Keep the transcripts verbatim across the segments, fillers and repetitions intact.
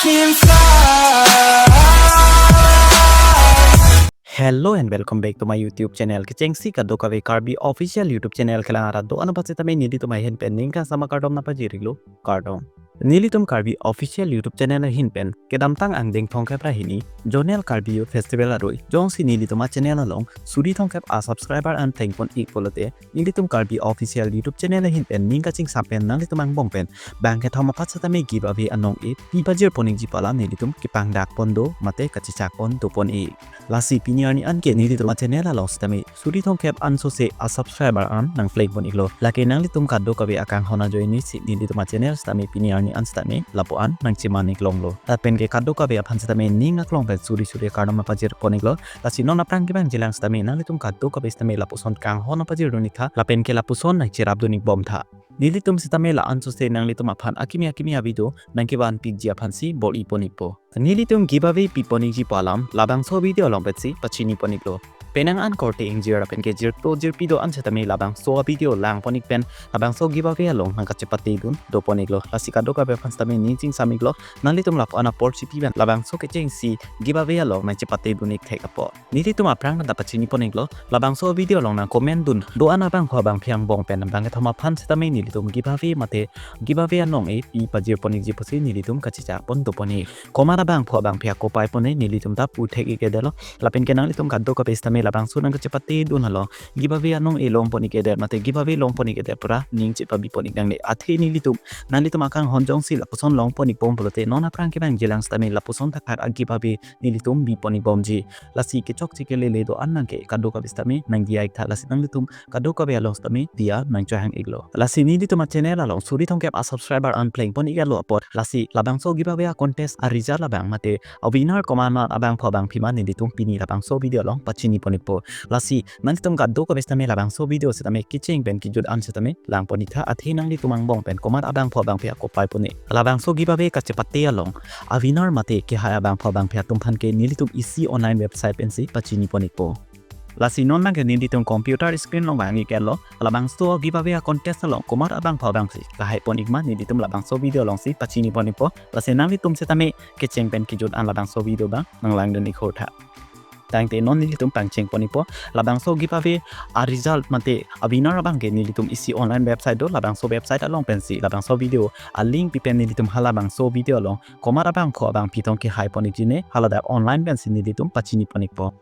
Hello and welcome back to my YouTube channel. Kechengsi kadokave Karbi official YouTube channel kelang arat do-an aphan setame nelitum ahin pen ning kangsam akardom nangpajir-iklo, kardom. Nelitum Karbi official YouTube channel ahin pen kedamtang angdeng thomkep ra hini Zonal Karbi Youth Festival arui jongsi nelitum a channel along suri thomkep a subscriber an plengpon-ik pulote, nelitum Karbi official YouTube channel ahin pen ning kachingsam pen nanglitum angbong pen bangkethom aphan setame giveaway anong-e pipajir pon-ikji pu alam nelitum kepangdak pon do mate kachechak pon dopon-ik. Lasi pini arni anke nelitum a channel along setame suri thomkep ansose a subscriber an nangplengpon-iklo. Lake nanglitum kadokave akanghon ajoinesi nelitum a channel setame pini arni an setame lapu-an nangcheman-ik longlo. Lapen ke kadokave aphan setame ning aklong pen suri suri akardom nangpajir pon-iklo. Lasi non aphrang kevangjilang setame nanglitum kadokave setame lapuson kanghon nangpajir dun-ik tha. Lapen ke lapuson nangcherap dun-ik bom tha. Nelitum setame la ansose nanglitum aphan akimi akimi a-video nangkevan-ikji aphansi bor-i pon-ikpo. Nelitum giveaway pipon-ikji pu alam labangso video along pensi pachini pon-iklo. Penang an korte ingjir lapen ke jirpo jirpi do-an setame labangso a-video lang pon-ik pen labangso giveaway along nangkachepate dun dopon-iklo. Lasi kadokave aphan setame ning chingsam-iklo, nanglitum lapu-an apor chipi pen labangso kechengsi giveaway along nangchepate dun-ik thek apot. Nelitum aphrang ta pachini pon-iklo, labangso video along nang comment dun do-an abangphu abangphi angbong pen bangkethom aphan setame nelitum giveaway mate giveaway anong-e pipajir pon-ikji pusi nelitum kachechak pon dopon-ik. Komat abangphu abangphi akopai pune nelitum ta pu thek-ik-edetlo. Lapen ke nanglitum kadokave setame labangso nangkachepate dun along giveaway anong-e long pon-ik-edet mate giveaway long pon-ik-edet pura ning chepabi pon-ik nangne. Athe nelitum nanglitum akanghon jongsi lapuson long pon-ik bom pulote non aphrang kevangjilang setame lapuson thakthak a-giveaway nelitum bi pon-ik bomji. Lasi kechokche kelele do-an nangke kadokave setame nangdiya-ik tha, lasi nanglitum kadokave along setame diya nangchohang-iklo. Lasi nelitum a channel along suri thomkep a subscriber an plengpon-ik-etlo apot, lasi labangso giveaway a contest a result abang mate a winner komat abangphu abangphi ma nelitum pini labangso video along pachini pon-ikpo. Lasi nanglitum kadokave setame labangso video setame kecheng pen kejut an setame lang pon-ik tha, athe nanglitum angbong pen komat abangphu abangphi akopai pune labangso giveaway kachepate along a winner mate kehai abangphu abangphi atum aphan ke nelitum isi online website pensi pachini pon-ikpo. Lasi non nangke nelitum computer screen along vang-ik-etlo, labangso giveaway a contest along komat abangphu abangphi kehai pon-ik ma nelitum labangso video alongsi pachini pon-ikpo. Lasi nanglitum setame kecheng pen kejut an labangso video abang nanglang dun-ik hur tha. Tangte non nelitum pangcheng pon-ikpo, labangso giveaway a result mate a winner abang ke nelitum isi online website do, labangso website along pensi labangso video a link pi pen nelitum halabangso video along komat abangphu abangphi tong kehai pon-ikji ne, haladak online pensi nelitum pachini pon-ikpo.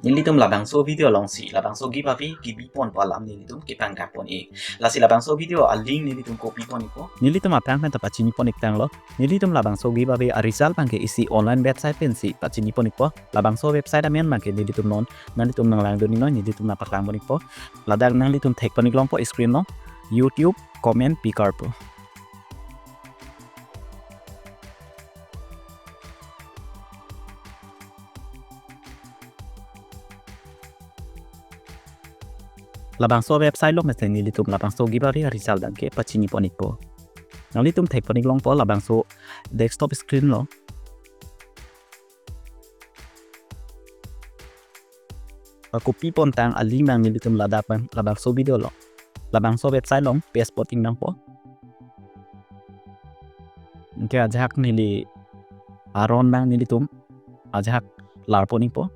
Nelitum labangso video alongsi labangso giveaway kebi pon pu alam nelitum kepangdak pon-ik. Lasi labangso video a link nelitum kopi pon-ikpo. Nelitum aphrang pen ta pachini pon-ik tanglo. Nelitum labangso giveaway a result abang ke isi online website pensi pachini pon-ikpo. Labangso website amen abang ke nelitum non nanglitum nanglang dun-iknoi, nelitum nangpaklang pon-ikpo. Ladak nanglitum thek pon-ik longpo screen along YouTube comment picker pu. Labangso website along mesen nelitum labangso giveaway a result abang ke pachini pon-ikpo. Nanglitum thek pon-ik longpo labangso desktop screen along. Ako pi pon tang a link abang nelitum ladak abang labangso video along, labangso website along paste pon-ik nangpo. Anke ajahak neli aron abang nelitum ajahak lar pon-ikpo.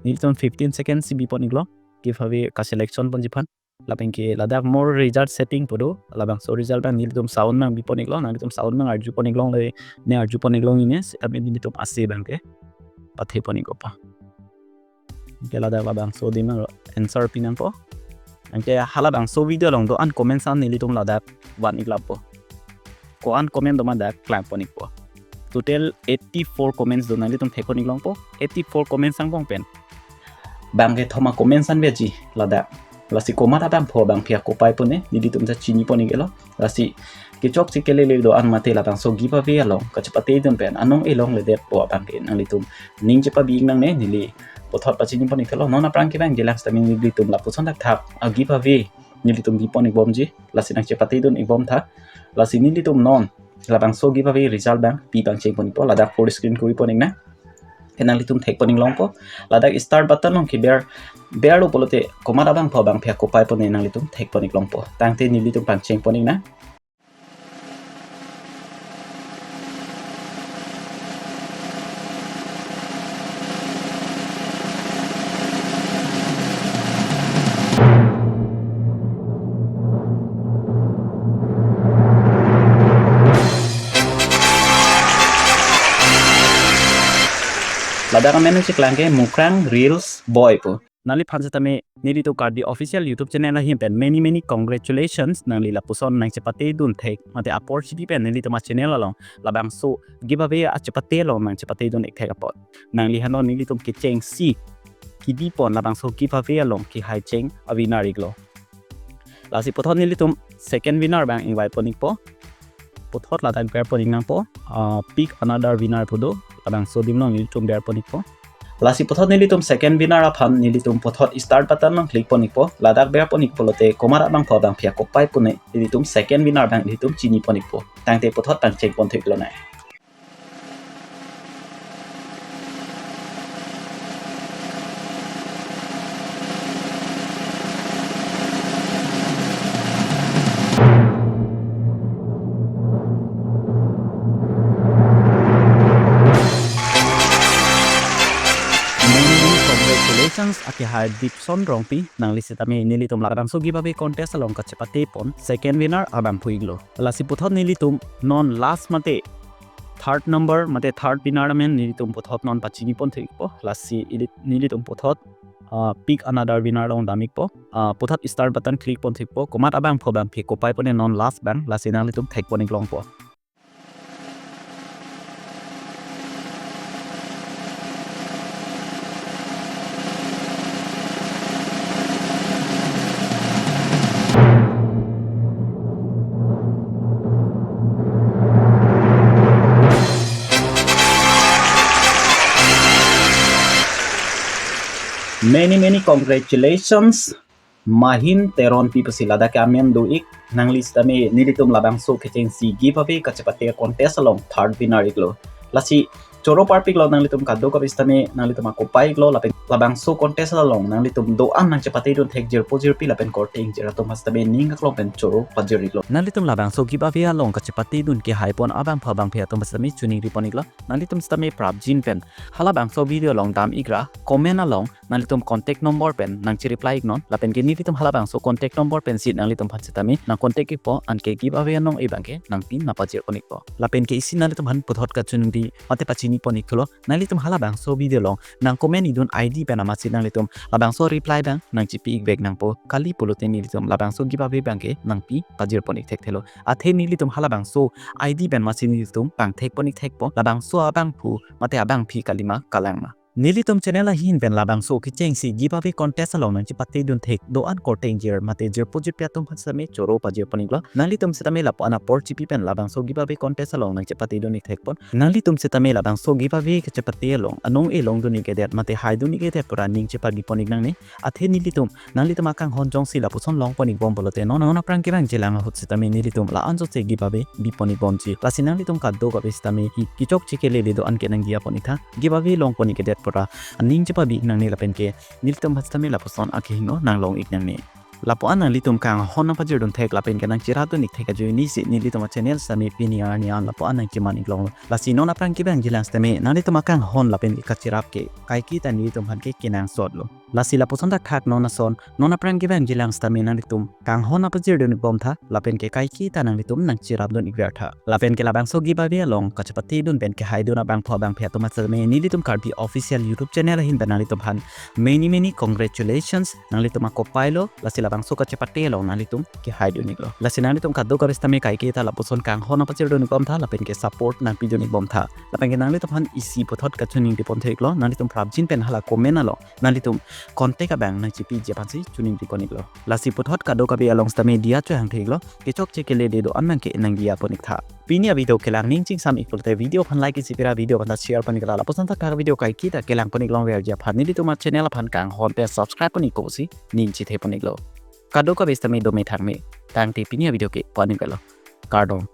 Nelitum fifteen seconds si bi pon-iklo giveaway ka selection ponji aphan. Lapen ke ladak more result setting pu do, labangso result abang nelitum sound abang bi pon-iklo, nanglitum sound abang arju pon-ik longle, ne arju pon-ik longle ne, setame nelitum ase abang ke pathe pon-ik opa. Anke ladak labangso adim abang answer pi nangpo. Anke halabangso video along do-an comments an nelitum ladak van-ik lapo. Ko-an comment do ma dak klang pon-ikpo. Total eighty-four comments do, nanglitum thek pon-ik longpo. Eighty-four comments angbong pen bangkethom a comments an veji ladak. Lasi komat abangphu abangphi akopai pune nelitum ta chini pon-ik-etlo. Lasi kechokche kelele do-an mate labangso giveaway along kachepate dun pen anong-e longledet pu abang ke nanglitum ning chepabi-ik nangne, neli puthot pachini pon-ik thelo. Non aphrang kevangjilang setame nelitum lapuson thakthak a giveaway nelitum bi pon-ik bomji, lasi nangchepate dun-ik bom tha. Lasi nelitum non labangso giveaway result abang pi pangcheng pon-ikpo, ladak full screen kuri pon-ik nang. Ke nanglitum thek pon-ik longpo, ladak start button along keber, berlo pulote komat abangphu abangphi akopai pune nanglitum thek pon-ik longpo. Tangte nelitum pangcheng pon-ik nang. Ladak amen nangcheklang ke Mukrang Reels Boy pu. Nangliphan setame nelitum Karbi Official YouTube channel ahin pen many many congratulations, nangli lapuson nangchepate dun thek mate apor chidi pen nelitum a channel along labangso giveaway achepate along nangchepate dun ik thek apot. Nangli hano nelitum kechengsi kidi pon labangso giveaway along kehai cheng a winner iklo. Lasi puthot nelitum second winner abang invite pon ikpo. Puthot ladak ber pon ik nangpo, ah, pick another winner pu do. Labangso adim along nelitum ber pon ikpo. Lasi puthot nelitum second winner aphan nelitum puthot start button along click pon ikpo. Ladak ber pon ikpo lote komat abangphu abangphi akopai pune nelitum second winner abang nelitum chini pon ikpo. Tangte puthot pangcheng pon thu iklo nai. Many many congratulations akehai Dipson Rongpi, nangli setame nelitum labangso giveaway contest along kachepate pon second winner abangphu iklo. Lasi puthot nelitum non last mate third number mate third winner amen nelitum puthot non pachini pon thu ikpo. Lasi ili nelitum puthot, ah, pick another winner along dam ikpo. Ah, puthot start button click pon thu ikpo. Komat abangphu abangphi akopai pune non last abang, lasi nanglitum thek pon ik longpo. Many many congratulations. Mahin Teronpi pusi ladak ke amen do ik, nangli setame nelitum labangso kechengsi giveaway kachepate contest along third winner iklo. Lasi choro parpiklo, nanglitum kadokave setame nanglitum akopai iklo lapen labangso contest along nanglitum do-an nangchepate dun thek jirpo jirpi lapen korte ingjir atum setame ning aklong pen choro pajir iklo. Nanglitum labangso giveaway along kachepate dun kehai pon abangphu abangphi atum setame choningri pon iklo. Nanglitum setame prapjin pen halabangso video along dam ikra comment along nanglitum contact number pen nangchereply iknon, lapen ke nelitum halabangso contact number pensi nanglitumphan setame nang contact ikpo, anke giveaway anong abangke nangpin nangpajir pon ikpo. Lapen ke isi nanglitumphan puthot kachoningri mate pachini pon ikthulo, nanglitum halabangso video along nang comment idun I D pen amatsi nanglitum labangso reply abang nangchipi ik vek nangpo, kali pulote nelitum labangso giveaway abangke nangpi pajir pon ik thekthelo. Athe nelitum halabangso I D pen amatsi nelitum pangthek pon ik thekpo, labangso abangphu mate abangphi kalima kalangma. Nelitum channel ahin pen labangso kechengsi giveaway contest along nangchepate dun thek do-an korte ingjir mate jirpo jirpi atum aphan setame choro pajir pon iklo. Nanglitum setame lapu-an apor chipi pen labangso giveaway contest along nangchepate dun ik thek pon. Nanglitum setame labangso giveaway kachepate along anong elong dun ik edet mate hai dun ik edet pura ning chepagi pon ik nangne. Athe nelitum nanglitum akanghon jongsi lapuson long pon ik bom pulote non non aphrang kevang jilang ahut setame nelitum la-an jose giveaway bi pon ik bomji. Lasi nanglitum kadokave setame hi kechokche kelele do-an ke nangji apon ik tha. Giveaway long pon ik edet pura aning chepabi ik nangne lapen ke nelitum aphan setame lapuson akehingno nang long ik nangne. Lapu-an nanglitum kanghon nangpajir dun thek lapen ke nangcherap dun ik thek ajoine si nelitum a channel setame pini arni an lapu-an nangcheman ik longlo. Lasi non aphrang kevang jilang setame nanglitum akanghon lapen ke kacherap ke kaike ta nelitum aphan ke kenangsot lo. Lasi lapuson thakthak non ason, non aphrang kevang jilang setame nanglitum kanghon nangpajir dun ik bom tha, lapen ke kaike ta nanglitum nangcherap dun ik ver tha. Lapen ke labangso giveaway along kachepate dun pen kehai dun abangphu abangphi atum setame nelitum Karbi Official YouTube channel ahin pen nanglitum aphan many many congratulations, nanglitum akopai lo, lasi labangso kachepate along nanglitum kehai dun iklo. Lasi nanglitum kadokave setame kaike ta lapuson kanghon nangpajir dun ik bom tha, lapen ke support nangpi dun ik bom tha. Lapen ke nanglitum aphan isi puthot kachoningri pon thek iklo, nanglitum prapjin pen hala comment along nanglitum contact abang nangchipiji aphansi choningri pon iklo. Lasi puthot kadokave along setame diya chohang thek iklo, kechokche kelele do-an abangke nangdiya pon ik tha. Pini a video kelang ning chingsam ik pulote video aphan like isi pira, video aphan ta share pon ik ra, lapuson thakthak video kaike ta kelang pon ik longverji aphan nelitum a channel aphan kanghon pen subscribe pon ik kosi ning chethe pon iklo. Kadokave setame dome thangme. Tangte pini a video ke pon ik lo. Kardom.